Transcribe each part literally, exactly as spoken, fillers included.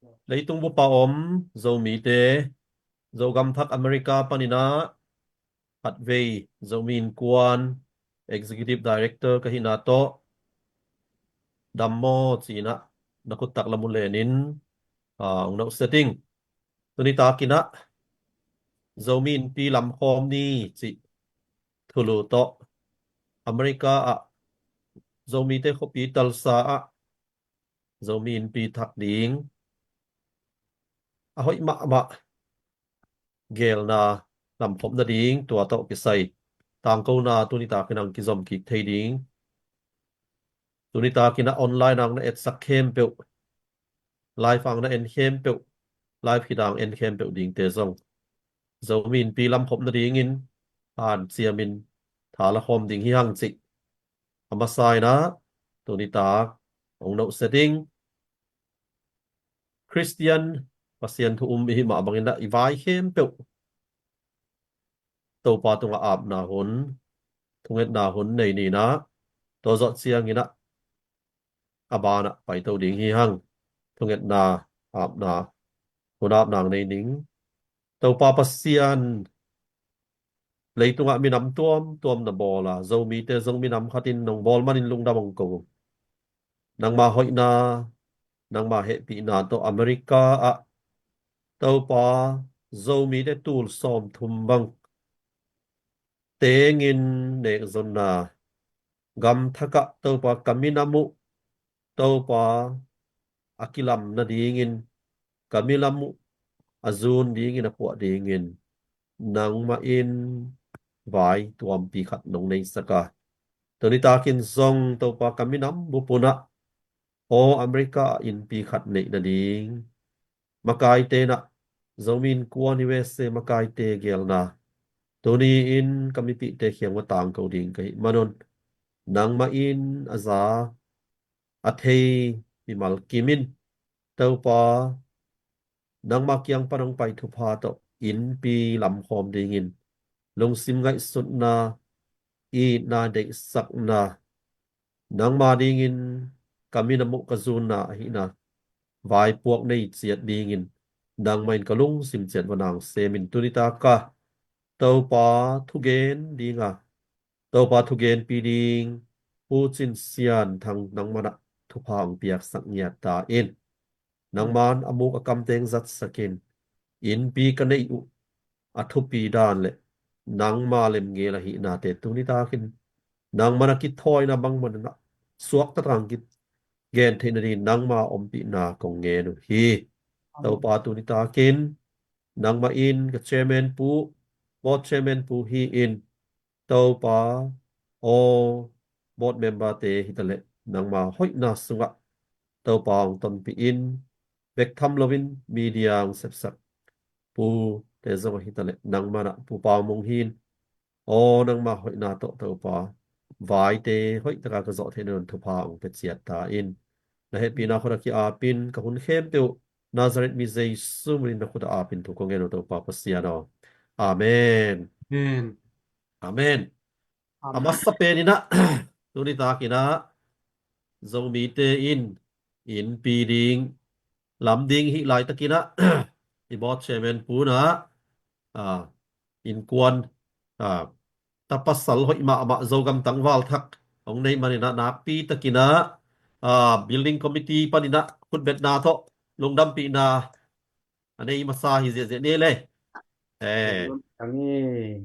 Leitung bup a om Zomite, Zogam thak America panin ah khatvei Zomi Innkuan Executive Director ka hihna tawh dam maw ci-in ah na khut tak lam uh lenin, ah, hong nohset ing. Tuni takin ah Zomi Innpi lamkhawm ni cih thulu tawh America ah Zomite khuapi Tulsa ah Zomi Innpi thak ding a hoih mahmah geelna lamkhop nading tua tawh kisai tangkona tuni takin hong kizom kik thei ding. Tuni takin ah online ah na etsak khempeuh, live ah na en khempeuh, live khit ah en khempeuh dingte zong Zomi Innpi lamkhop nadingin hanciamin tha la khawm ding hi hang cih a masa in ah tuni tak hong nohset ing. Khristian Pasian thu um i hih mah bangin ah i vai khempeuh Topa tungah apna hun, thungetna hun nei ni in ah, tua zawh ciangin ah a banah paito ding hi hang. Thungetna, apna hun, apna nei ning. Topa Pasian, leitungah minam tuamtuam na bawl a, Zomite zong minam khatin nong bawl manin lungdam hong ko. Nangma hoihna, nangma hehpihna tawh America ah Topa, Zomite tul sawmthum bang tengin nekzonna, gamthakah Topa ka minam uh Topa a kilam nadingin, ka minam uh a zun dingin, a puah dingin nangmah in vai tuampi khat nong neisak a, tuni takin zong Topa ka minam bup un ah aw America ah innpi khat neih nading makaite in ah, Zomi Innkuan U S A makaite geelna tuni-in ka mipihte kiang va tangko ding ka hih manun nangmah in a za a thei mimal kim in Topa nangma kiang pan hong pai thupha tawh innpi lamkhawm dingin lungsim ngaihsutna, itna, deihsakna, nangma dingin ka minam uh ka zunna ahihna vaipuak nei ciat dingin nangmah in ka lungsim ciat va nang semin tuni taka Topa thugen dinga, Topa thugenpi ding Pu Cin Sian Thang nangmah in ah thupha hong piaksak ngiat ta in. Nangman a muk a kamteng zatsakin innpi ka neih uh a thupi dan le nangma lemngel ahihnate tuni takin nangman a kithawina bangman in ah suakta tangkit gen theih nading nangma ompihna kong ngen uh hi. Topa tuni takin nangmah in ka chairman pu, board chairman pu hi in Topa aw board memberte hitaleh nangma hoihna sungah Topa hong tonpih in bek tham loin media hong sepsak pute zong hitaleh nangmah in ah Pu Pau Mung hi in aw nangma hoihna tawh Topa vaite hoihtaka ka zawh theihna ding thupha hong pia ciat ta in. Na hehpihna khut a ki-apin ka hun khempeuh Nazareth mi Jesu min in na khut a apin thu kong ngen uh Topa Pasian aw. Amen. Amen. Amen. A masa pen in ah tuni takin ah Zomite in innpi ding lam ding hih laitakin ah i board chairman pu in ah, ah, innkuan, ah, tapasal hoih mahmah Zogam tangval thak hong neih manin ah nakpi takin ah, ah, building committee panin ah khutbetna tawh lungdampihna a nei masa hi ziahziah ni le. Eh,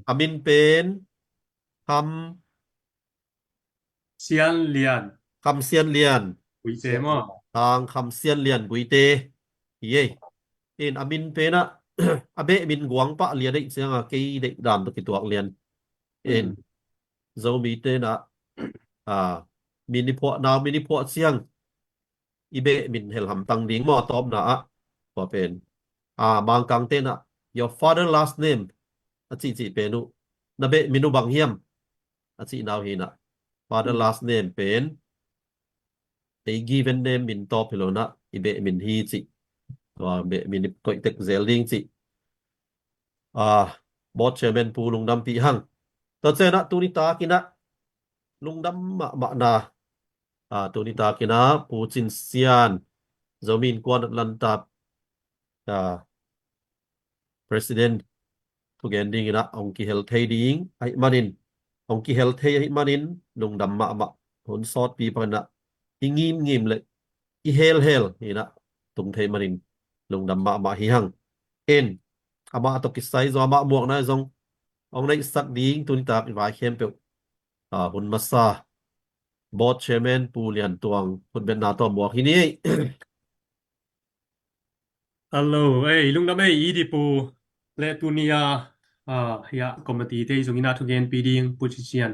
a min pen Kham Sian Lian. Kham Sian Lian. Guite maw? Tang Kham Sian Lian Guite. Hi ei. In a min pen ah a beh min guang pah lian ei cianga kei deih dan tawh kituak lian. In Zomite in ah, ah, min i phuah, nau min i phuah ciang i beh min hel hamtang ding maw a tawpna ah. Tua pen, ah, Mangkangte in ah your father last name a cihcih pen uh na beh min uh bang hiam a cihna uh hi in ah father last name pen ei given name min tawp hi lo in ah i beh min hi cih, tua beh min i koih tek zel ding cih, ah, board chairman pu lungdampih hang. Tua ciang ah tuni takin ah lungdam mahmahna, ah, tuni takin ah Pu Cin Sian, Zomi Innkuan Atlanta ah, President thugen dingin ah hong kihel thei ding ahih manin, hong kihel thei ahih manin lungdam mahmah. Hun sawtpi panin ah i ngimngim le i helhel in ah tung thei manin lungdam mahmah hi hang. In amah tawh kisai zong amah muakna zong hong neihsak ding tuni tak i vai khempeuh, ah, hun masa Board Chairman Pu Lian Tuang khutbetna tawh muak hi ni. Hello, ei, lungdam ei, i di pu le tuni a, ah, hia committee te zong in ah thugenpi ding Pu Cin Sian,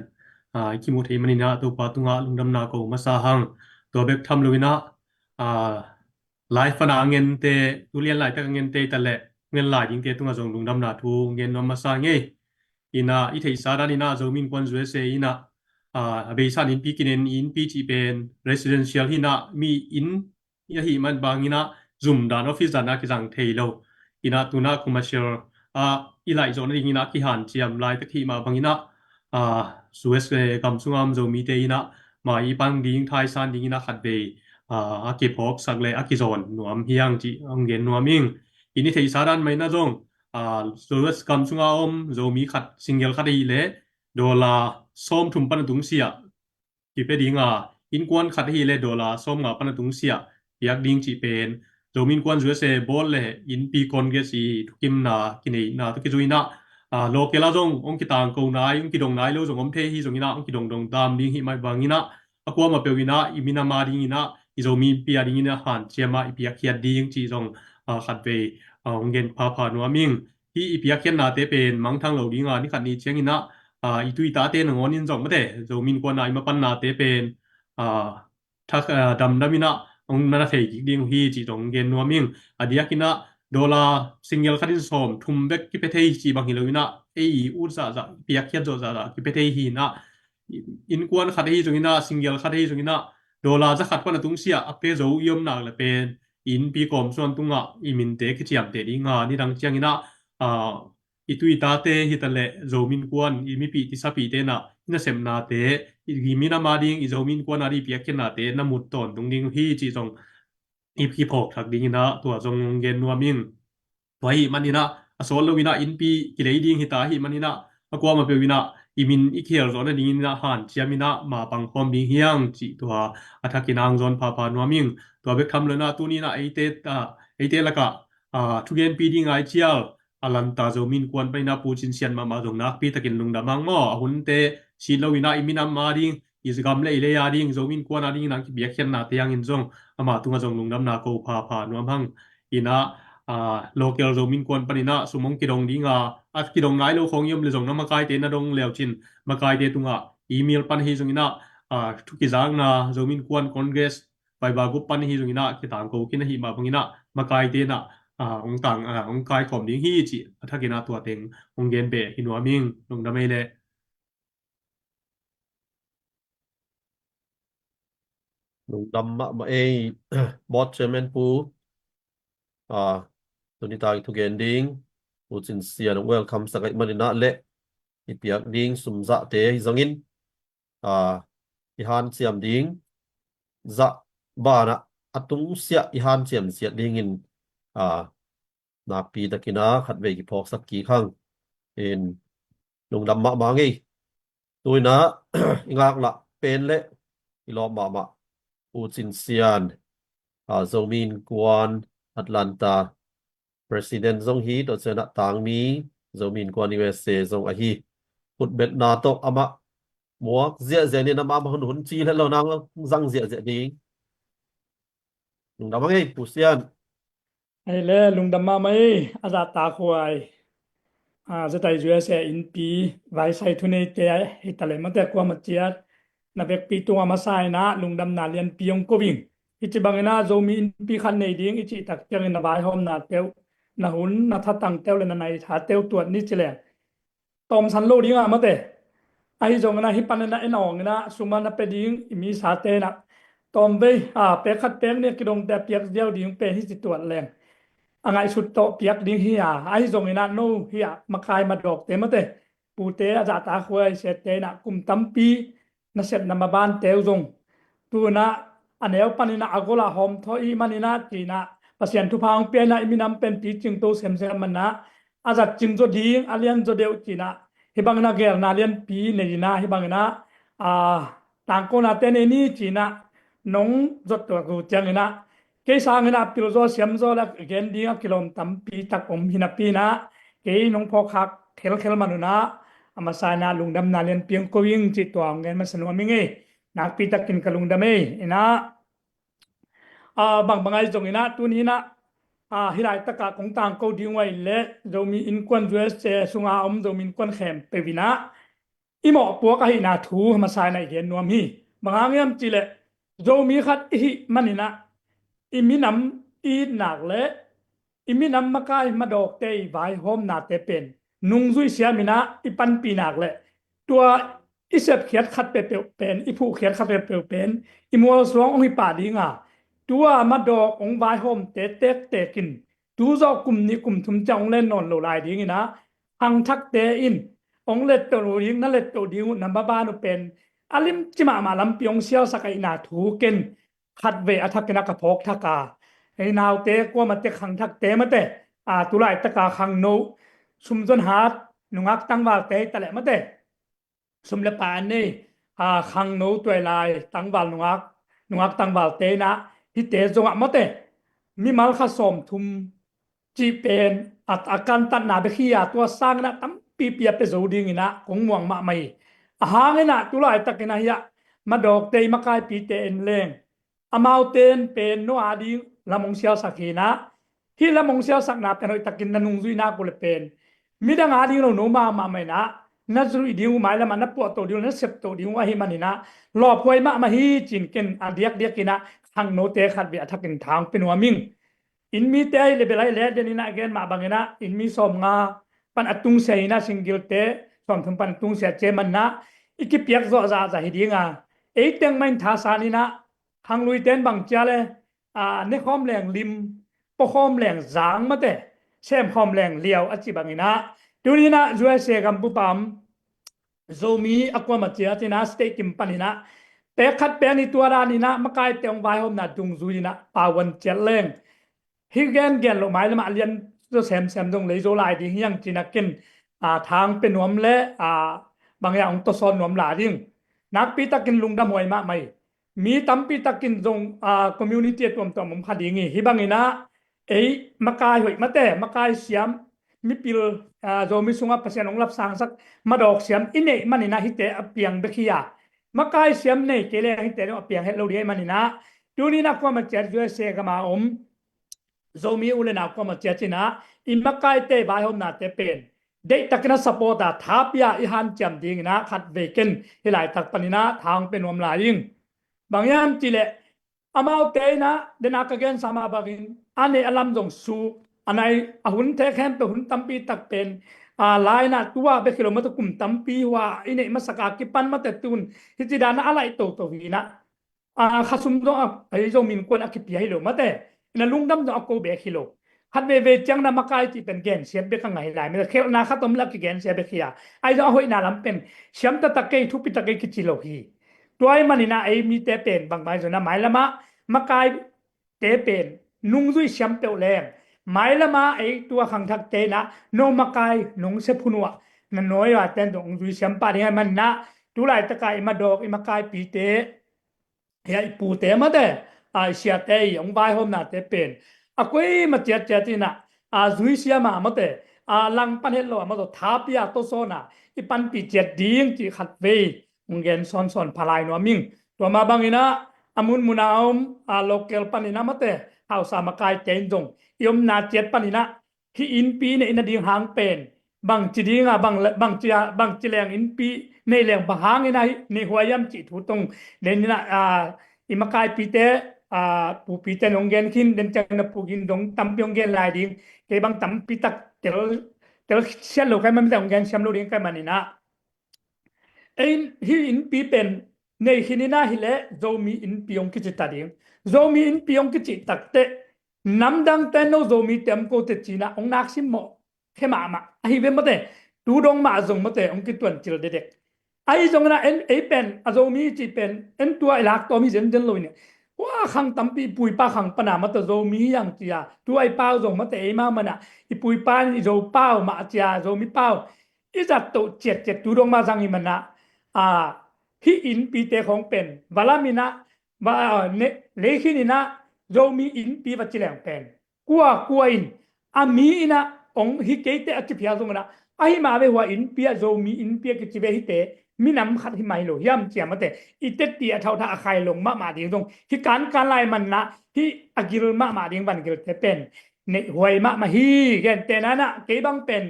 ah, i kimu thei manin ah Topa tungah lungdamna ko masa hang. Tua bek tham lo in ah, ah, live pan a ngente, tu lian laitak a ngente ta le ngen lai dingte tungah zong lungdamna thu ngen nuam masa ngei. In ah i theihsa dan in ah Zomi Innkuan U S A in ah, ah, a beisa in innpi kinen, innpi cih pen residential hi in ah mi inn ahih man bangin ah zum dan, office dan a kizang thei lo. In ah tu in ah commercial a i laih zawh nadingin ah kihanciam laitak hi mah bangin ah, ah, U S A gam sunga om Zomite in ah mai i pang ding, thaisan dingin ah khatvei, ah, a kiphawksak le a kizawn nuam hi hang cih hong gen nuam ing. In i theihsa dan mah in ah zong, ah, U S gam sunga om Zomi khat, single khat ahih leh dollar sawmthum pan a tungsiah kipia ding a, innkuan khat ahih leh dollar sawmnga pan a tungsiah piak ding cih pen Zomi Innkuan U S A board le innpi congress i thukimna kineihna tawh kizui in ah, ah, local ah zong hong kitangko nai, hong kidong nai lo zong om thei hi zongin ah hong kidongdong tam ding hi mah bangin ah a kuamah peuh in ah i minam a dingin ah i Zomi innpi a dingin ah hanciam a i piakkhiat ding cih zong, ah, khatvei, ah, hong gen phapha nuam ing. Hih i piakkhiatnate pen mangthang lo ding a, ni khat ni ciangin ah, ah, i tu i tate nangawn in zong mate, Zomi Innkuan a i mapannate pen, ah, thak, ah, damdam in ah hong na thei kik ding uh hi cih zong hong gen nuam ing. A diakin ah dollar single khat in sawmthum bek kipia thei cih bang hi lo in ah, ei i ut zahzah, piakkhiat zawh zahzah kipia thei hi in ah, innkuan khat ahi zongin ah, single khat ahi zongin ah, dollar za khat pan a tungsiah a pia zo i om nak le pen innpi kawmsuan tungah i minte kiciamteh ding a, nidang ciangin ah, ah, i tu i tate hi ta leh Zomi Innkuan, i mipih tisapihte in ah i nasepnate, i minam a ding, i Zomi Innkuan a ding i piakkhiatnate na mut tawntung ding uh hi cih zong i kiphawk thak dingin ah tua zong hong gen nuam ing. Tua ahih manin ah a sawt lo in ah innpi kilei ding hi ta ahih manin ah a kuamah peuh in ah i min i kihel zawh nadingin ah hanciam in ah ma pangkhawm ding hi hang cih tua a thakin ah hong zawn phapha nuam ing. Tua bek tham lo in ah tuni in ah eite, ah, eite lakah, ah, thugenpi ding a i cial a lanta Zomi Innkuan panin ah Pu Cin Sian mahmah zong nakpi takin lungdam hang maw. A hunte sit lo in ah i minam a ding, i gam le i lei a ding, Zomi Innkuan a dingin ah kipiakkhiatnate hangin zong ama tungah zong lungdamna ko phapha nuam hang. In ah, ah, local Zomi Innkuan panin ah sum hong kidong ding a, a kidong nai lo khawng i om le zong na makaite na dong le uh cin, makaite tungah email pan ahi zongin ah, ah, thu kizakna Zomi Innkuan Congress Viber group pan ahi zongin ah kitangko khin ahih mah bangin ah makaite in ah, ah, hong tang, ah, hong kaikhawm ding hi cih a thakin ah tua teng hong gen beh hi nuam ing. Lungdam ei le. Lungdam mahmah ei, Board Chairman Pu. Ah, tuni tak i thugen ding Pu Cin Sian hong welcome sak ahih manin ah le i piak ding sum zahte hi zongin, ah, i hanciam ding zah banah a tungsiah i hanciam siat dingin, ah, nakpi takin ah khatvei kiphawksak kik hang. In lungdam mahmah ngei. Tu in ah i ngaklah pen le i lawp mahmah Pu Cin Sian, ah, Zomi Innkuan Atlanta President zong hi, tua ciangin ah tangmi Zomi Innkuan U S A zong ahi. Khutbetna tawh amah muak ziahziah ni, amah mah hun hun ci het lo nang zang ziahziah ding. Lungdam hang ei, Pu Sian. Ei le, lungdam mahmah ei, a zahtakhuai. Ah, zetai U S A innpi vaisai thuneite hi ta le mate kuamah ciat na vekpi tungah masa in ah lungdamna lianpi hong ko ing. Hih ci bangin ah Zomi innpi khat nei ding i cih tak ciangin na vaihawmnate uh, na hun, na thatangte uh le na naithate uh tuat ni ci leng tawmsan lo ding a mate. Ahi zongin ah hih panin ah en awngin ah sum a na pia ding i misate in ah tawmvei, ah, pek khat pek nih a kidongte a piak ziau ding pen hi ci tuat leng a ngaihsut tawh piak ding hi a, ahi zongin ah no hi a makai madawkte mate, pute a zahtakhuai siate in ah kum tampi nasepna mabante uh zong tu in ah a neu panin ah a gol ah hawmthawh i hih manin ah ci in ah Pasian thupha hong pia in ah, i minam pen picing to semsem man ah, a zat cing zaw ding, a lian zaw deuh ci-in ah, hih bangin ah geelna lianpi nei in ah, hih bangin ah, aa, tangkonate nei ni ci-in ah, nong zot tuak uh ciangin ah, kei sangin ah pilzaw siamzaw le gen ding a kilawm tampi tak om hi napi-in ah, kei nong phawkkhak khelkhel man un ah, a masa in ah lungdamna lianpi hong ko ing cih tua hong gen masa nuam ing ei. Nakpi takin ka lungdam ei. In ah, aa, bangbang ahi zongin ah, tuni in ah, aa, hih laitak ah kong tangko ding uh ahih leh, Zomi Innkuan U S A sunga om Zomi Innkuan khempeuh in ah i mawhpuak ahihna thu a masa in ah i gen nuam hi. Bang hang hiam cih leh, Zomi khat i hih manin ah, i minam i itna le i minam makai madawkte i vaihawmnate pen nungzui siam in ah i panpih nak leh, tua i sepkhiat khat peuhpeuh pen, i phuhkhiat khat peuhpeuh pen i mualsuang hong hi pah ding a, tua madawk hong vaihawmte tektek in tu zawh kum nih kum thum ciang hong len nawn lo lai dingin ah, khangthakte in hong lettoh lo ding, na lettoh ding uh, na maban uh pen a limci mahmah lampi hong sialsak ahihna thu ken khatvei a thakin ah ka phawk thak a. Ei naute, kuamate, khangthakte mate, aa, tu laitak a khangno, sum zon hat, nungak tangvalte hi ta leh mate, sum le pai a nei, aa, khangno, tuailai tangval, nungak, nungak tangvalte in ah, hihte zong ah mate, mimal kha sawmthum cih pen a, a kantatna bek hi a, tua sangin ah tampipi a pia zo dingin ah kong muang mahmah hi. A hangin ah tu laitakin ah hih ah madawkte, i makaipite en leng, amaute in pen no a ding lam hong sialsak hi in ah, hih lam hong sialsakna pen hoihtakin na nungzui nak uh leh pen midang a ding lo, no mahmah in ah na zuih ding uh, mailam ah na puahto ding uh, na septo ding uh ahih manin ah, lawphuai mahmah hi ci-in ken a diakdiakin ah khangnote khatvei a thakin tha hong pia nuam ing. Inn mite ahih leh bel ahih leh, den in ah gen mah bangin ah, inn mi sawmnga pan a tungsia hi in ah, single-te sawmthum pan a tungsia ci ahih manin ah, i kipiak zawh zahzah hi ding a, ei teng mah in thasan in ah, khangluite in bang ci a leh, aa, ne khawm leng lim, pua khawm leng zang mate, sem khawm leng liau a cih bangin ah, tuni in ah U S A gam bup a om Zomi a kuamah ciat in ah, state kim panin ah, pek khat pek nih tua danin ah makaite hong vaihawmna dungzui in ah pauan ciat leng, hih gengen loh, mailam ah a lian zaw semsem zong lei zo lai ding hi hang ci-in ah ken, aa, tha hong pia nuam le, aa, bang hiam, hong tawsawn nuam lai ding. Nakpi takin lungdam huai mahmah hi. Mi tampi takin zong, aa, community a tuamtuam om kha ding hi. Hih bangin ah ei makai hoih mate, makai siam, mipil, aa, Zomi sungah Pasian hong lapsangsak madawk siam i neih manin ah hihte a piang bek hi a, makai siam nei kei leng hihte zong a piang het lo ding ahih manin ah, tuni in ah kuamah ciat U S A gam a om Zomi u le nau kuamah ciat in ah i makaite vaihawmnate pen deihtakin a support a, tha pia i hanciam dingin ah khatvei ken hih laitak panin ah tha hong pia nuam lai ing. Bang hiam cih leh, amaute in ah, den a ka gensa mah bangin, a neih a lam zong suk, a nai a hun te khempeuh, hun tampi tak pen, aa, lai in ah tua bek hi lo mate, kum tampi hua i neih masak a kipan mate, tun hih ci dan ah a laih toto hi in ah, aa, khasum zong a, ei Zomi Innkuan a kipia hi lo mate, in ah lungdam zong a ko bek hi lo. Khat veivei ciang in ah makai cih pen gensiat bek a ngah hi lai mate, khelhna khat om leh a kigensia bek hi a, ahi zong a hoihna lam pen siam taktak kei, thupi taktak kei kici lo hi. Tua ahih manin ah ei mite pen bangmah zong in ah mailam ah makaite pen nungzui siam peuh leng, mailam ah ei tua khangthakte in ah no makai nong sep hun uh ah, na nawi a ten zong hong zui siam pah ding ahih manin ah, tu laitak a i madawk, i makaipite, hih a i pute mate, a, i siate i hong vaihawmnate pen a koimah ciatciat in ah, a, zui siam a mate, a, langpan het lo a mate, tha pia tawsawn a i panpih ciat ding cih khatvei hong gen sawnsawn pha lai nuam ing. Tua mah bangin ah, a munmun a om, a, local panin ah mate, hausa makaite in zong i omna ciat panin ah, hih innpi neih nading hang pen bangci ding a, bang le, bangci a, bangci leng innpi neih leng bang hangin a hih neih huai hiam cih thu tawh, den in ah, a, i makaipite, a, pupite in hong gen khin, den ciang na pu gin dong tampi hong gen lai ding, kei bang tampi tak tel, tel siat lo ka hih man, hong gen siam lo ding ka hih manin ah, ei, hih innpi pen neih khin in ah hi leh Zomi innpi hong kici ta ding. Zomi innpi hong kici takteh, namdangte in no Zomite om ko teh ci-in ah hong nak simmawh khe mahmah ahi ve mate, tu dong mah zong mate hong kituancil dekdek. Ahi zongin ah en, ei pen a Zomi cih pen en tua i lak tawm hi zenzen lo in ah, tua khang tampi i puipa khang pana mata Zomi hi ang cia, tua i pau zong mata eima mana i puipa in i Zo pau mah cia, Zomi pau i zat toh ciatciat tu dong mah zang i mana, a, hih innpite khong pen va lam ina, va, ne, leikhin ina Zomi innpi va ci leng pen kua kua in a mi ina ong hi keite a ci phial zong ina, ahi mah ve hua innpi ah Zomi innpi a kici ve hite minam khat hi mah hi lo hiam cia mate, i tetti a thauthah a khai long mahmah ding zong hi kankan lai manna hi a gil mahmah ding van gilte pen neih huai mahmah hi. Gente nana kei bang pen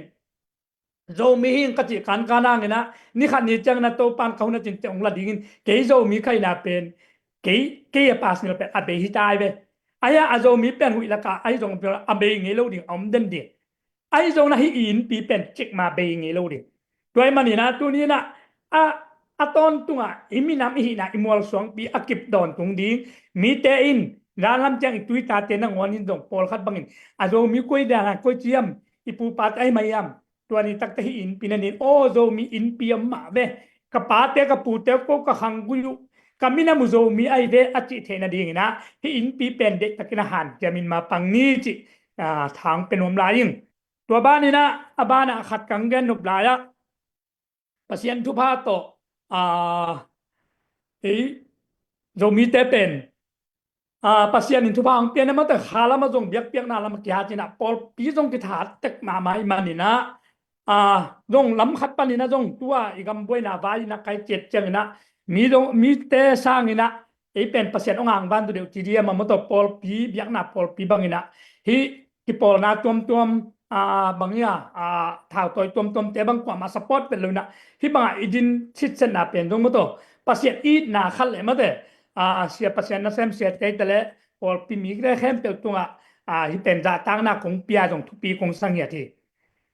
Zomi hi ing ka cih kankan ang ina, ni khat ni ciang ina Topan ka hun a cin ciang ong la dingin kei Zomi ka hina pen kei, kei a personal pen a bei hi tai ve. Ahi a Zomi pen huih laka ahi zong a bei ngei lo ding a om den ding. Ahi zong na hih i innpi pen cikmah bei ngei lo ding. Tua i man ina tuni ina a, a tawntunga i minam i hihna i mualsuangpi a kip dawntung ding mite in dan lam ciang i tuitate nangawn in zong pawlkhat bangin a Zomi koi dana koi ciam i pupate ahi mah hiam? Tua ni takte hih innpi na nin aw Zomi innpi om mah ve. Ka pate ka pute ko ka khanggui uh ka minam uh Zomi ahi ve a cih theih nadingin ah hih innpi pen deihtakin a hanciamin mapang ni cih, ah, thang pe nuam lai ing. Tua banin ah a banah khat kang gen nop lai ah Pasian thupha tawh, ah, ei Zomite pen, ah, Pasian in thupha hong pian a mate kha lam a zong biakpiakna lam a kihat in ah pawlpi zong kithat tek mahmah i manin ah, ah, zong lam khat panin ah zong tua i gam buaina vai in ah kai ciat ciangin ah mi zong mite sangin ah ei pen Pasian hong angvan tu deuh ci diam a mawtaw pawlpi biakna pawlpi bangin ah hih kipawlna tuamtuam, ah, bang ia, ah, thautawi tuamtuamte bang kuamah support vet lo in ah hih bangah i din sitsetna pen zong mawtaw Pasian itna khat leh mate, ah, sia Pasian nasem siate hi ta leh pawlpi mite khempeuh tungah, ah, hih pen zahtakna kong pia zong thupi kong sang hiat hi.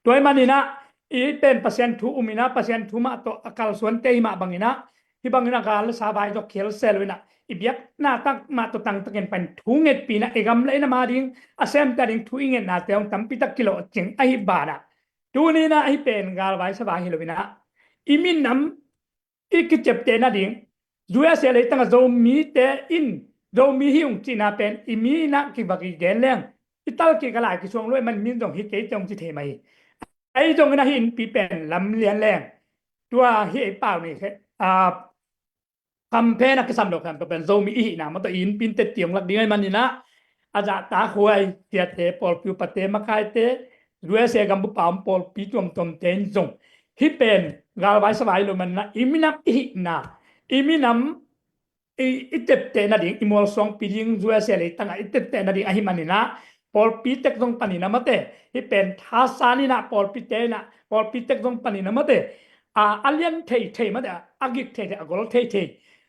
Tua i manin ah i pen Pasian thu um in ah Pasian thu mah tawh a kalsuante hi mah bangin ah hih bangin ah gal le sa vai zong khial se lo in ah i biakna tak mah tawh tangtakin pan thu ngetpi in ah i gam le i nam a ding a semte a ding thu i ngetnate hong tampi tak kilawhcing ahi banah tuni in ah hih pen galvai savai hi lo in ah i minam i kiciapteh nading, U S A leitangah Zomite in Zomi hi ung cihna pen i mi in ah kivak i gen leng i tal kik a lai kisuang luai man min zong hi kei ciang ci thei mah hi. Ei zong in ah hih innpi pen lam lian leng tua hih ei pau ni khe, ah, kam phen a kisam lo khempeuh pen Zomi i hihna mawtaw i innpi in tette hong lak ding ahi manin ah a zahtak huai siate pawlpi upate makaite U S A gambup a om pawlpi tuamtuamte in zong hih pen galvai savai lo manin ah i minam i hihna i minam i, i tepteh nading i mualsuangpi ding U S A leitangah i tepteh nading ahi manin ah pawlpi tek zong panin ah mate hih pen thasan in ah pawlpite in ah pawlpi tek zong panin ah mate, a, a lian theithei mate a gik theithei a gol theithei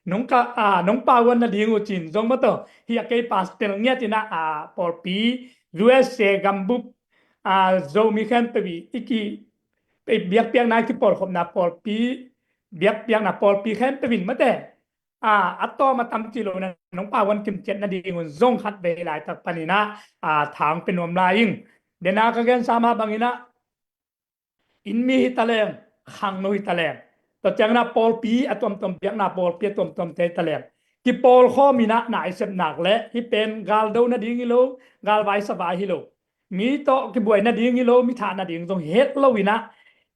nong ka, a, nong pauan nading uh cin zong mawtaw hih a kei pastor ngiat in ah, a, pawlpi U S A gambup, a, Zomi khempeuh i ki biakpiakna i kipawlkhopna pawlpi biakpiakna pawlpi khempeuh in mate, a, a tawm a tam ci lo in ah nong pauan kimciat nading un zong khat vei laitak panin ah, a, thang pe nuam lai ing. Dena ka gensa mah bangin ah innmi hi ta leng, khangno hi ta leng, tua ciangin ah pawlpi a tuamtuam biakna pawlpi a tuamtuamte hi ta leng kipawlkhawm in ah na i sep nak leh hih pen galdo nading hi lo, galvai savai hi lo, mi tawh kibuai nading hi lo, mi thah nading zong hi het lo in ah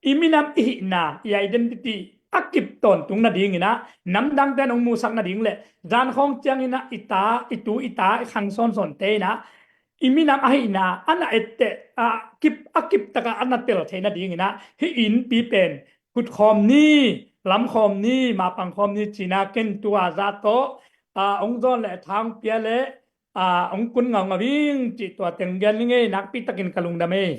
i minam i hihna i identity a kip tawntung nadingin ah namdangte in hong musak nading le zankhawng ciangin ah i ta i tu i ta i khang sawnsawnte in ah i minam ahihna a na etteh, a kip, a kiptaka a na tel thei nadingin ah hih innpi pen kutkhawm ni, lamkhawm ni, mapangkhawm ni cina ken tua zah tawh, a, hong zawn le thang pia le, a, hong kun ngaungau ing cih tua teng gen ni ngei nakpi takin ka lungdam ei.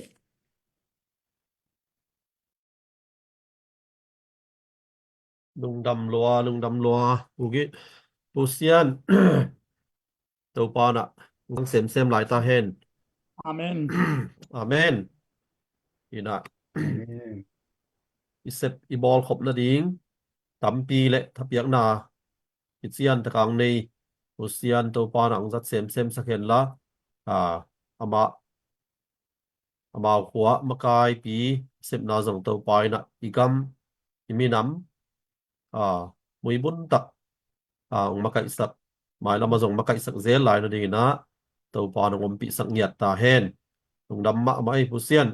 Lungdam lua, lungdam lua. Ugi, Pasian Topa na nang semsem lai ta hen. Amen. Amen. Ina. Amen. I sep i bawl khop nading tampi le thapiakna i cian takang nei Pasian Topa na ang zat semsem sak hen la, a, ama amau khua makaipi sepna zong Topa ina i gam i minam, a, muibun tak, a, hong makaihsak Mailam a zong makaihsak zel lai nadingin ah Topa nong ompihsak ngiat ta hen. Lungdam mahmah ei Pu Sian.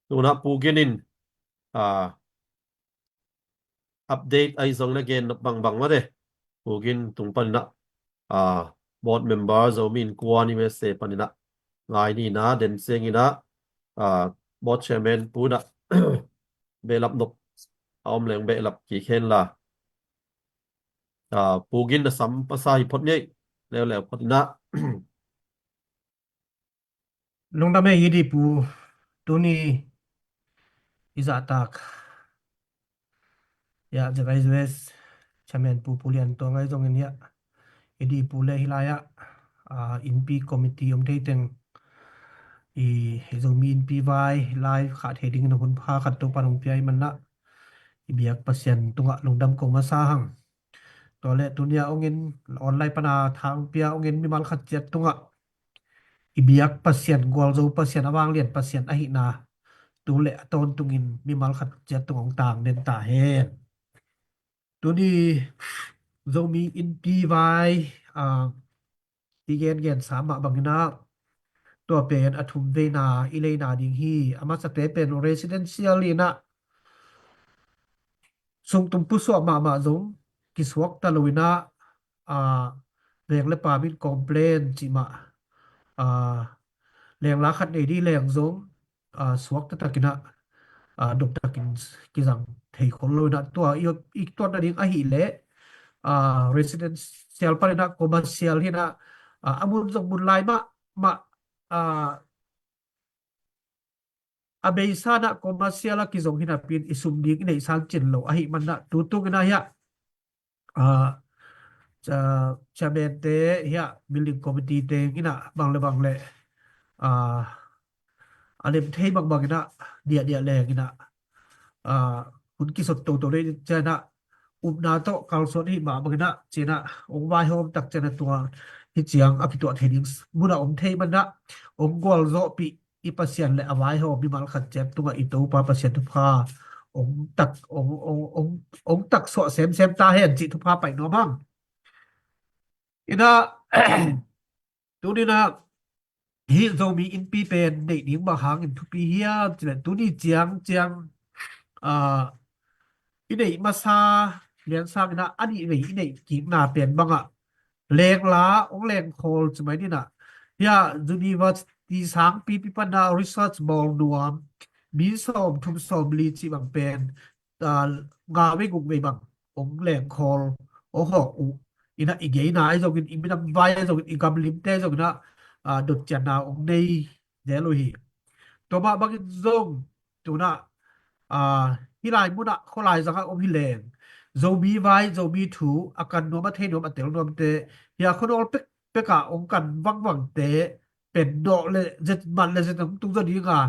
Tunah Pu Gin in ah update ahi zong na gen bangbang mah de. Pu Gin tung panin ah ah board member Zomi Innkuan U S A panin ah ngai ni na den ciangin ah ah board chairman Pu in ah behlap nop a om leng behlap kik hen la. Ah, Pu Gin na sam pasa hi phot ngei leuleu phot in ah. Lungdam ei i di Pu, tuni i zahtak ya Z I Z S chairman Pu Pu Lian Tuang ahi zongin ya i di Pu le hi lai ah ah innpi committee om thei teng i Zomi Innpi vai lai khah thei dingin hun pha khat Topa nong pia i man ah i biak Pasian tungah lungdam ko masa hang. Tua le tuni a ong in online pana thang pia ong in mimal khat ciat tungah i biak Pasian, gualzo Pasian, a vanglian Pasian ahihna tu le a tawntungin mimal khat ciat tung ong tang den ta hen. Tuni Zomi Innpi vai ah i gengen sa mah bangin ah tua pen a thum veina i leina ding hi. A masate pen residential in ah sungtum pusuah mahmah zong kisuak ta lo in ah ah veng le pam in complain cih mah ah lengla khat nei dih leng zong ah suak taktak in ah ah doptakin kizang thei khol lo in ah tua i, i tuat nading ahih leh ah residential panin ah commercial hi in ah ah a mun zong mun lai mahmah ah a beisa in ah commercial a kizong hi napi in i sum ding i neih sang cin lo ahih man ah tu tung in ah hiah ah chairman te hiah building committee teng in ah bang le bang le ah a lem thei bangbang in ah diahdiah leng in ah ah hun kisot toto le cian ah upna tawh kalsuan hi mah bangin ah cian ah ong vaihawm tak cian ah tua hi ciang a kituah thei ding mun ah om thei man ah ong gualzawhpih i Pasian le a vaihawm mimal khat ciat tungah i Topa Pasian thupha ong tak ong ong ong ong tak suah semsem ta hen cih thupha pai nuam hang. In ah tuni in ah hih Zomi Innpi pen neih ding bang hangin thupi hiam cih leh tuni ciang ciang ah i neih masa lian sangin ah a nih vei i neih kikna pen bangah lengla ong lengkhawl ci mai ni in ah hiah university sangpipi pana research bawl nuam mi sawm thum sawm li cih bang pen ah nga vei guk vei bang ong lengkhawl ong hawk uh in ah i geina ahi zongin i minam vai ahi zongin i gamlimte ahi zongin ah ah dotcianna ong nei zel uh hi. Tua mah bangin zong tun ah ah hih lai mun ah khualai zang ah om hi leng Zomi vai Zomi thu a kan nuam a thei nuam a tel nuamte hiah khuanawl pek pek ah ong kan vangvangte pen dawh le zet man le zet ong tung zaw ding a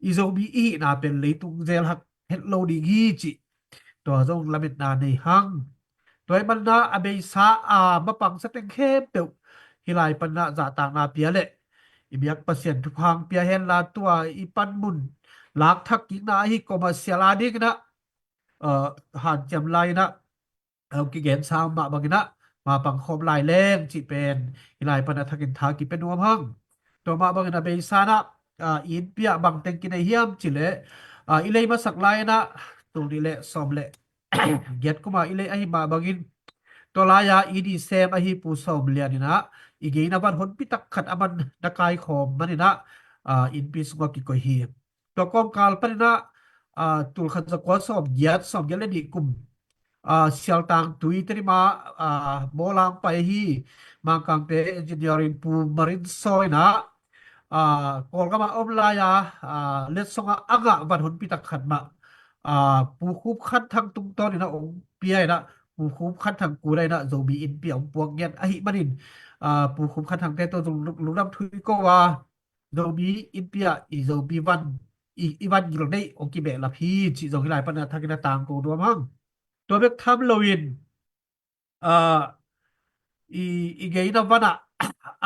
i Zomi i hihna pen leitung zel hak het lo ding hi cih tua zong lametna nei hang. Tua ahih man ah a beisa a mapangsa teng khempeuh hih lai pan ah zahtakna pia le i biak Pasian thupha ong pia hen la tua i panmun lak thak kikna ahi commercial a dingin ah ah hanciam lai in ah a kigen sa mah bangin ah mapang khawm lai leng cih pen hih lai pan ah thakin tha kipia nuam hang. Tua mah bangin a beisa in ah ah i innpi ah bang teng kinei hiam cih leh ah i lei masak lai in ah tul nih le sawm le giat kum a i lei ahi mah bangin tua lai ah i di sem ahi Pu Sawm Lian in ah i geina van honpi tak khat a man na kaikhawm man in ah ah innpi sungah kikoih hi. Tua kawmkal panin ah ah tul khat za kua sawm giat sawm giat le nih kum ah Sialtang tui Tedim ah ah Mawlang pai hi. Mangkangte engineering Pu Marin Saw in ah ah Kawlgam ah om lai a ah letsong ah a ngah van honpi tak khat mah ah Pu Khup Khan Thang tungtawn in ah ong pia in ah Pu Khup Khan Thang kul ah in ah Zomi Innpi ah ong puak ngiat ahih manin ah Pu Khup Khan Thangte tawh zong lungdam thu i ko a Zomi Innpi ah i Zomi van i, i van gil neih ong kibehlap hi cih zong hih lai pan ah thakin a tangko nuam hang. Tua bek tham loin ah i, i geina van ah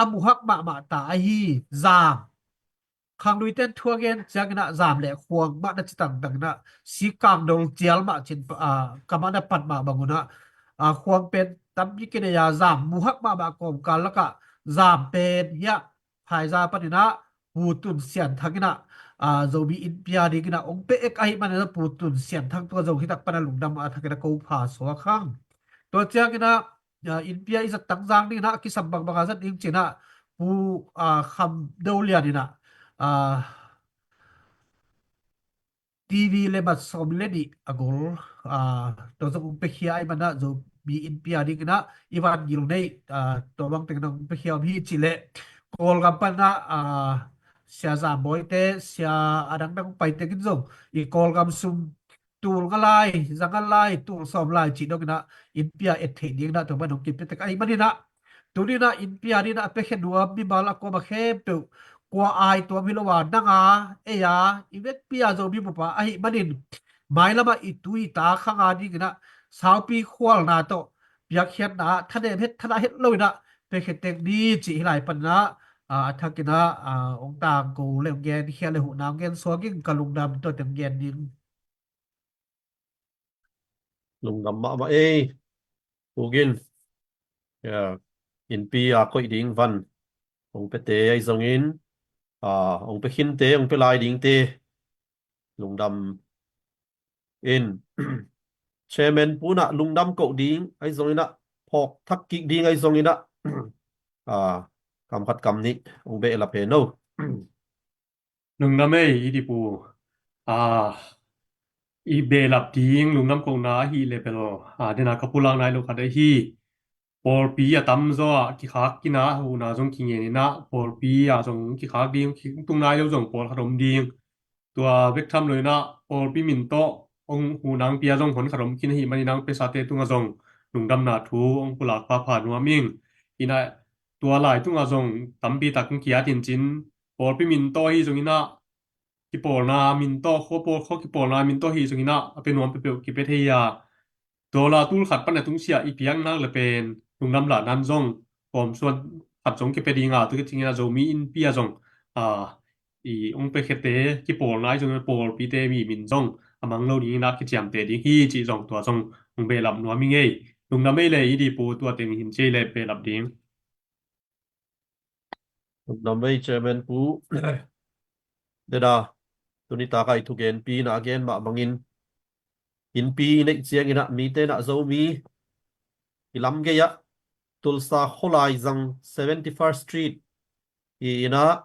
a muhak mahmah ta ahi zam. Khangluite in thu a gen ciangin ah zam le khuang mah na ci tangtang in ah sikang dol cial mah cin ah kamah na pat mah bangun ah ah khuang pen tampi kinei a zam muhak mahmah kawmkal lakah zam pen hiah Pfizer paninah Pu Tun Sian Thang inah, ah, Zomi Innpi a dinginah hong pia ek ahih maninah Pu Tun Sian Thang tua Zo hitak pana lungdam a thakinah ko pha suak hang. Tua cianginah, ah, Innpi a i zat tangzang dinginah a kisam bangbang a zat ding cinah Pu, ah, Kham Do Lian inah, ah, T V le mat sawm le nih a gol, ah, tua zong hong piakhia ahih manah Zomi Innpi a dinginah i van gil nei, ah, tua bang tengin hong piakhia om hi cih leh Kawlgam panah, ah, Sia Zam Bawi te, sia a dangdang hong pai tengin zong i Kawlgam sum tul nga lai, za nga lai, tul sawm lai cih donginah Innpi a et theih dinginah tua man hong kipia tek ahih maninah Tuninah Innpi a dinah a piakhia nuam mimal a kuama khempeuh kua ai tuam hi lo a nanga ei a i vekpi a Zomi bup a ahih manin mailamah i tu i ta khang a dinginah saupi khualna tawh piakkhiatna ah thanem het thadah het loinah piakhia tek ni cih hi lai paninah, ah, a thakinah, ah, hong tangko le hong genkhia le huhna hong gensuak in ka lungdam tua teng gen ding. Lungdam mahmah ei. Pu Gin. Ya, Innpi a koih ding van hong piate ahi zongin, ah, hong pia khinte, hong pia lai dingte lungdam in. Chairman Pu inah lungdam koh ding ahi zonginah, phawk thak kik ding ahi zonginah, ah, kam khat kam nih hong behlap hen o. Lungdam ei, i di Pu. Ah, i behlap ding lungdam kohna ahih leh bel, ah, dena ka pulak nai lo khat ahi hi. Pawlpi a tamzaw ah kikhak inah huhna zong kingen inah pawlpi a zong kikhak ding, tung nai lo zong pawlkhat om ding. Tua bek tham loinah pawlpi min tawh hong huhna hong pia zong hon khat om khin ahih maninah hong piasate tungah zong lungdamna thu hong pulak phapha nuam ing. Inah tua lai tungah zong tampi tak hong kiat in cin pawlpi min tawh ahi zonginah kipawlna min tawh, khua pawl khua kipawlna min tawh ahi zonginah a pia nuam peuhpeuh kipia thei a. Dollar tul khat pan a tungsiah i piaknak le pen lungdam lahna in zong kawmsuan khat zong kipia dinga, tua khit ciangin a Zomi Innpi a zong, ah, i hong piakhiate kipawlna ahi zongin pawlpite mi min zong a mang lo dingin a kiciamteh ding hi cih zong tua zong hong behlap nuam ing ei. Lungdam ei le i di Pu, tua teng hin ci ei le behlap ding. Lungdam ei Chairman Pu. Deda, tuni taka i thugenpi na a gen mah bangin Innpi i neih ciangin ah mite na Zomi i lam gei ah Tulsa khualai zang seventy-first Street i inn ah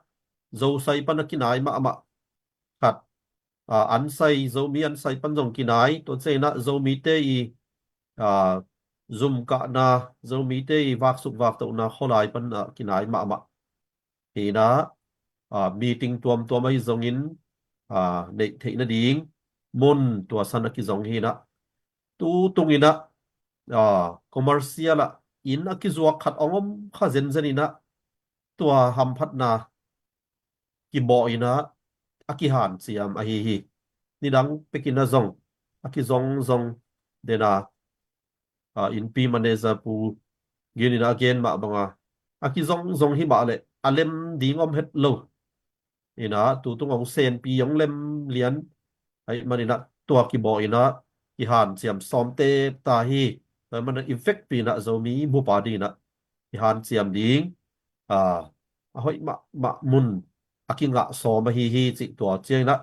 Zosai pan a kinai mahmah khat, ah, ansai, Zomi ansai pan zong kinai, tua ciangin ah Zomite i, ah, zum kahna, Zomite i vaksuk vaktohna khualai pan a kinai mahmah hi in ah, ah, meeting tuamtuam ahi zongin, ah, neih theih nading mun tua san a kizong hi in ah, tu tungin ah, ah, commercial ah inn a kizuak khat hong om kha zenzen in ah, tua hamphatna kibawh in ah a kihanciam ahi hi. Nidang pekin ah zong a kizongzong den a, ah, Innpi manager Pu Gin in ah a gen mah banga a kizongzong hi mah leh a lem ding om het lo. In ah tu tung hong senpi hong lem lian ahih manin ah tua kibawh in ah kihanciam sawm tep ta hi. Tua ahih manin ah i vekpi in ah Zomi bup a dingin ah kihanciam ding, ah, a hoih mahmah mun a kingah sawm ahi hi cih tua ciangin ah,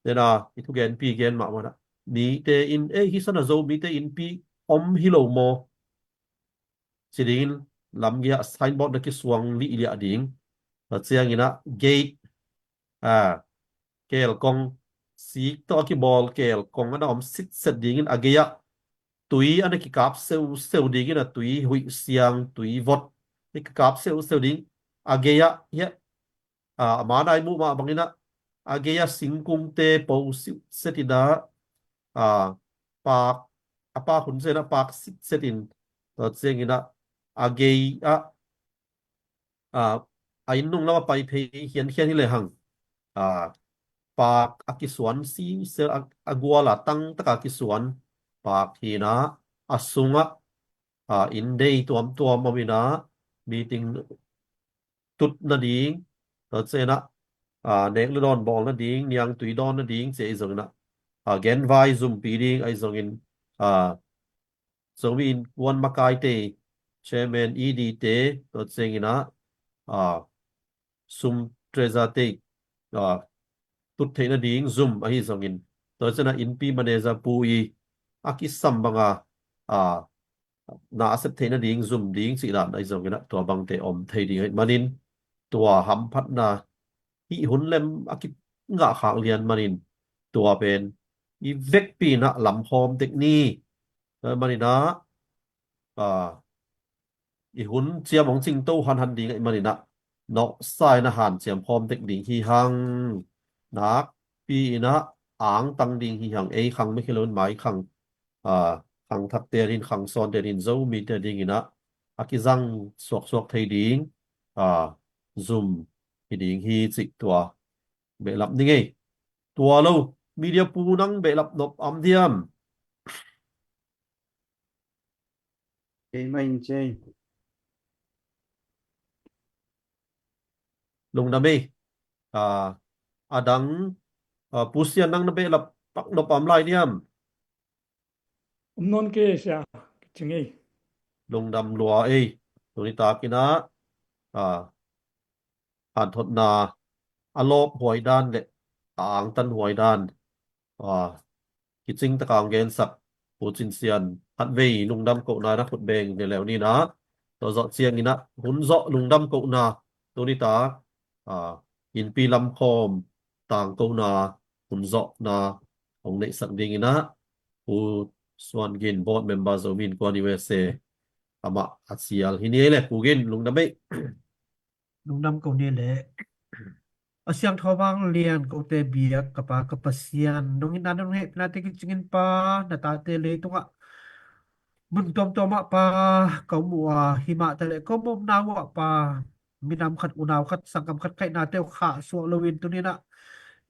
den a i thugenpi gen mahmah in ah mite in, ei, hi san a Zomite innpi om hi lo maw ci dingin lamgei ah signboard na kisuang lihliah ding. Tua ciangin ah gate, ah, kelkong, sik tawh a kibawl kelkong a na om sitset dingin a gei ah tui a na kikap seuseu dingin a tui huih siang, tui vot na kikap seuseu ding a gei ah, hiah, ah, a manai muh mah bangin ah a gei ah singkungte po siuhset in ah, ah, pak, a pak hun ciangin ah pak sitset in, tua ciangin ah a gei ah, ah, a inn nung lam a pai phei hiankhian hi lehang, ah, pak a kisuan sisel a, a gual a tang taka kisuan pak hi in ah a sungah, ah, inndei tuamtuam om in ah meeting tut nading, tua ciangin ah, ah, nek le dawn bawl nading, niangtui dawn nading ci ahi zongin ah, ah, genvai zumpi ding ahi zongin, ah, Zomi Innkuan makaite Chairman E D te, tua ciangin ah, a, sum treasurer te, a, tut theih nading zum ahi zongin, tua ciangin ah innpi manager pu i a kisam banga, a, na a sep theih nading zum ding cih dan ahi zongin ah tua bangte om thei ding ahih manin tua hamphatna hih hun lem a kingah khak lian manin tua pen i vekpi in ah lamkhawm tek ni. Tua manin ah, a, i hun ciam hong cingto hanhan ding ahih manin ah nawhsa in ah hanciam khawm tek ding hi hang. Nakpi in ah angtang ding hi hang, ei khang bek hi loin mai khang, a, khangthakte adingin, khangsawnte adingin, Zomite adingin ah a kizang suaksuak thei ding, a, zum hi ding hi cih tua behlap ni ngei. Tua lo, media pu nang behlap nop om diam? Kei mah in cei. Lungdam ei. A, a dang, a, Pu Sian nang na behlap pak nop om lai diam? Om nawn kei sia, ka ci ngei. Lungdam lua ei. Tuni takin ah, a, hanthotna a lawp huai dan le a angtan huai dan, a, kicing taka hong gensak Pu Cin Sian, khatvei lungdam kohna na khut beng leuleu ni in ah, tua zawh ciangin ah hun zawh lungdam kohna tuni tak, a, innpi lamkhawm tangkona hun zawhna hong neihsak dingin ah Pu Suan Gin, board member Zomi Innkuan U S A, amah a sial hi ni ei le, Pu Gin, lungdam ei. Lungdam ko ni le. A siangtho vanglian kote biak ka Pa ka Pasian, nong itna nong hehpihna te kicingin Pa, na tate leitungah mun tuamtuamah Pa ka um uh a, himah taleh ka um omna uh ah Pa, minam khat, unau khat, sanggam khat kaihnate uh khahsuah loin tuni in ah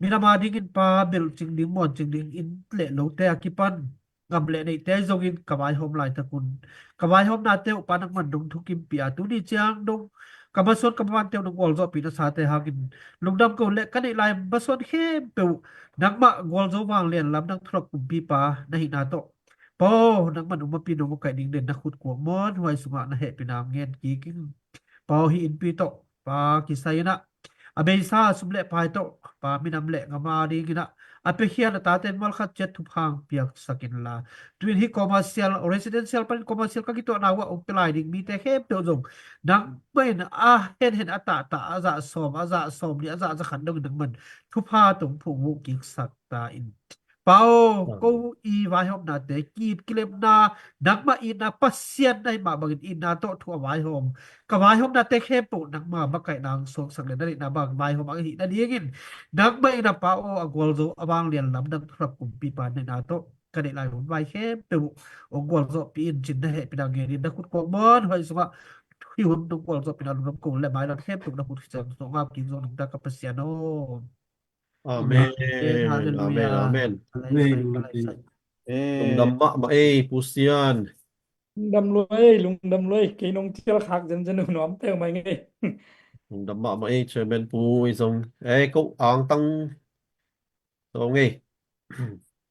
minam adingin Pa belhcing ding, muancing ding inn le lote a kipan gam le neihte zongin ka vaihawm laitak un, ka vaihawmnate uh Pa nangman nong thukimpih a, tuni ciang dong ka masuan ka mavante uh nong gualzawhpih nasate hangin lungdam ko le, ka neih lai masuan khempeuh nangmah gualzo vanglian lamdang thulak kumpipa na hihna tawh Pa aw, nangman umapi nong makaih ding den na khut kuak muanhuai sungah na hehpihna ngen kik in. Pa aw, hih innpi tawh Pa kisai in ah a beisa sum le pai tawh Pa minam le gam adingin ah a piakhia na tate mual khat ciat thupha hong piaksak inla, tu-in hih commercial, residential panin commercial ka kituahna uh ah hong pia lai ding mite khempeuh zong nangmah in a henhen a tahtah, a zah sawm, a zah sawmnih, a zah zakhat dongin nangman thupha tawh hong phungvuh kiksak ta in. Pa aw, ko i vaihawmnate, ki-it kilemna, nangmah itna Pasian na hih mah bangin itna tawh thu a vaihawm, ka vaihawmnate khempeuh nangma makaihna hong suaksak le na deihna bang vaihawm a hih nadingin nangmah in a Pa aw, a gualzo a vanglian lamdang thulak kumpipa na hihna tawh ka neih lai hun vai khempeuh hong gualzawhpih in cin na hehpihna ngenin na khut kuak muanhuai sungah hih hun nong gualzawhpihna lungdam ko le, mailam khempeuh na khut kician sungah ngap kik zong nangta ka Pasian aw. Amen. Amen. Halleluiah. Amen. Amen. Lungdam mahmah ei, Pu Sian. Lungdam lua ei, lungdam lua ei. Kei nong cial khak zenzen uh nuam peuhmah ing ei. Lungdam mahmah ei, Chairman Pu i zong. Ei, ko angtang zong ei.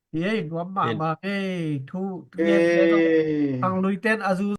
Hi ei, nuam mahmah ei. Thu ngen ei zong. Ei. Tangluiten a zu